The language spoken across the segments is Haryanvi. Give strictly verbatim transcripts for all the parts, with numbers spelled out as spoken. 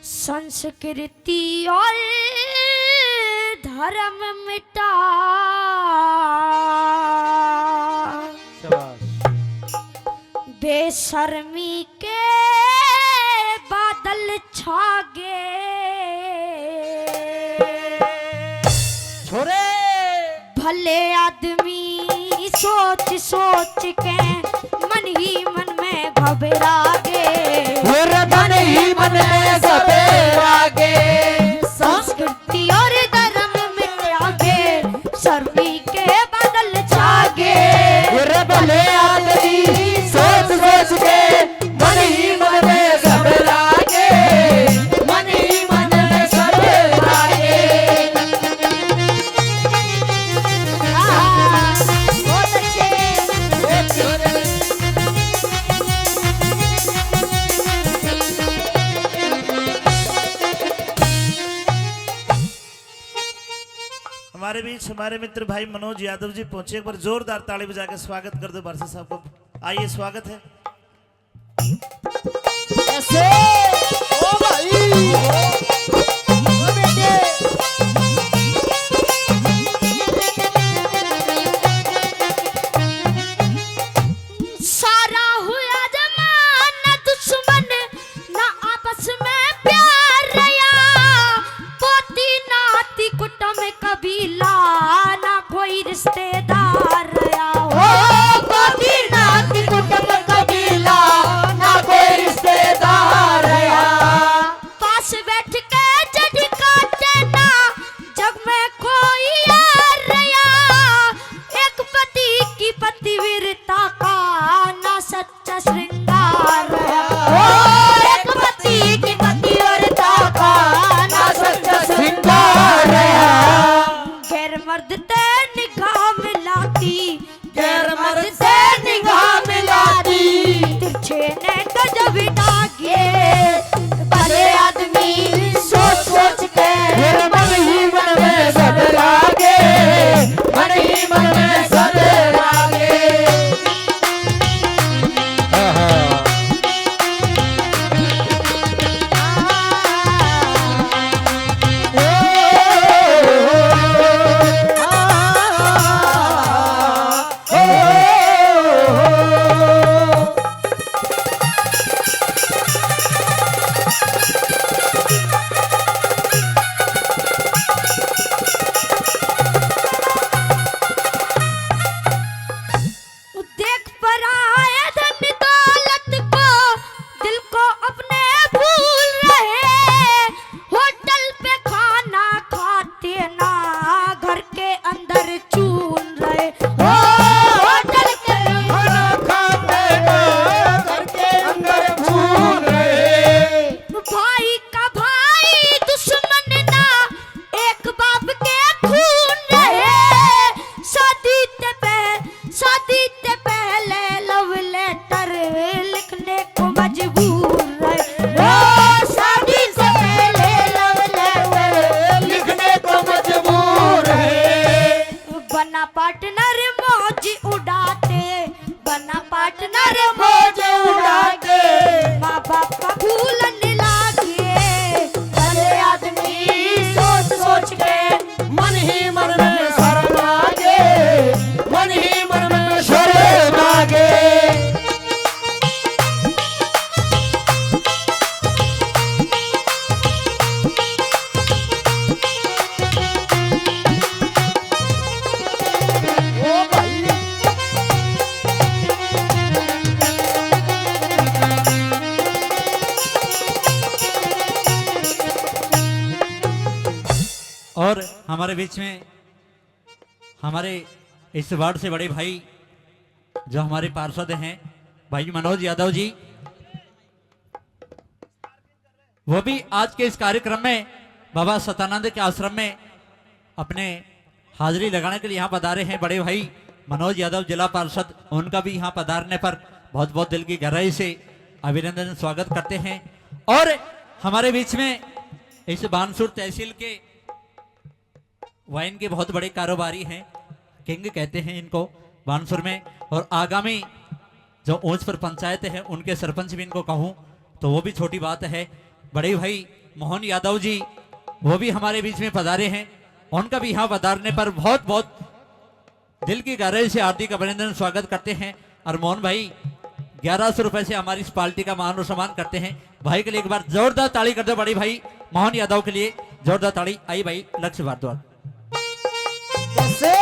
संस्कृति और धर्म मिटा, शाबाश। बेशर्मी के बादल छा गए। छोरे। भले आदमी सोच सोच के मन ही मन में घबरा गए। और मन ही मन में घबरा गए। संस्कृति और धर्म मिटा गए, शर्मी के बादल छा गए। और भले आदमी सोच सोच के मन ही मन में घबरा गए, मन ही मन में घबरा गए। आहा, बहुत अच्छे। हमारे बीच हमारे मित्र भाई मनोज यादव जी पहुंचे, एक बार जोरदार ताली बजा के स्वागत कर दो बारसा साहब को। आइए, स्वागत है। ऐसे, ओ भाई, ओ बेटे। सारा हुआ जमाना दुश्मन, ना आपस में प्यार रहा। पोती नाती कुटुम कबीला, ना कोई रिश्तेदार रहा। ओ, पोती नाती कुटुम कबीला, ना कोई रिश्तेदार रहा। पास बैठ के जद काटे ना जग में कोई यार रहा। एक पति की पतिव्रता का ना सच्चा श्रृंगार रहा। ओ, एक पति की पतिव्रता का ना सच्चा श्रृंगार रहा। गैर मर्द ते निगाह मिलाती, गैर मर्द से निगाह मिलाती। तिरछे नैन गजब डागे, भले आदमी सोच सोच के। फिर मन ही मन में घबरा गए, मन ही मन में घबरा गए। आहा। देख पराए धन दौलत को, दिल को अपने भूल रहे। होटल पे खाना खाते ना, घर के अंदर चून रहे। ओ, होटल के खाना खाते ना, घर के अंदर चून रहे। भाई का भाई दुश्मन ना, एक बाप के खून रहे। शादी ते पह-, शादी ते पहले love letter लिखने को मजबूर रहे। ओ, शादी से पहले love letter लिखने को मजबूर रहे। बना partner मौज उड़ाते, बना partner मौज उड़ा के। माँ बाप का भूलन लागे। भले आदमी सोच सोच के मन ही मन में शर्मा गे, मन ही मन में शर्मा गे। ओ भाई। और हमारे बीच में हमारे इस वार्ड से बड़े भाई, जो हमारे पार्षद हैं, भाई मनोज यादव जी, वो भी आज के इस कार्यक्रम में बाबा सतानंद के आश्रम में अपने हाजिरी लगाने के लिए यहाँ पधारे हैं। बड़े भाई मनोज यादव, जिला पार्षद, उनका भी यहाँ पधारने पर बहुत बहुत दिल की गहराई से अभिनंदन, स्वागत करते हैं। और हमारे बीच में इस बानसूर तहसील के वाइन के बहुत बड़े कारोबारी हैं, किंग कहते हैं इनको बानसूर में। और आगामी जो ऊंचपुर पंचायत है, उनके सरपंच भी इनको कहूँ तो वो भी छोटी बात है। बड़े भाई मोहन यादव जी, वो भी हमारे बीच में पधारे हैं। उनका भी यहाँ पधारने पर बहुत बहुत दिल की गहराई से हार्दिक अभिनंदन, स्वागत करते हैं। और मोहन भाई, ग्यारह सौ रुपए से हमारी इस पार्टी का मान और सम्मान करते हैं। भाई के लिए एक बार जोरदार ताली कर दो बड़े भाई मोहन यादव के लिए, जोरदार ताली। आई भाई लक्ष्य भारद्वाज। कैसे?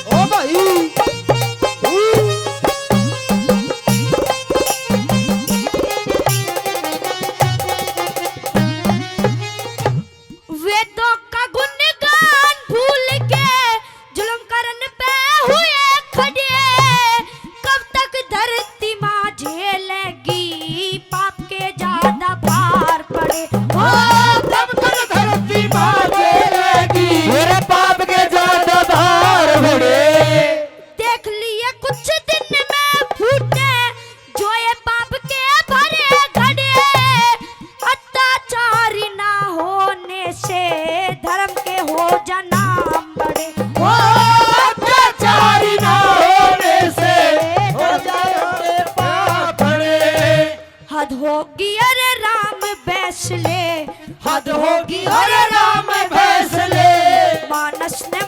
ओ भाई। वेदों का गुणगान भूल के जुल्म करन पे हुए खड़े। कब तक धरती माँ झेलेगी पाप के ज्यादा भार पड़े। ओ, कब तक धरती माँ झेलेगी मेरे पाप के ज्यादा भार पड़े। देख लिए कुछ दिन में फूटे जो ये पाप के भरे घड़े। अत्याचारी ना होने से धर्म के हो जा नाम बड़े। ओ, अत्याचारी ना होने से हो जाए पाप बड़े। हद होगी अरे राम बैसले। हद होगी अरे राम बैसले। मानस ने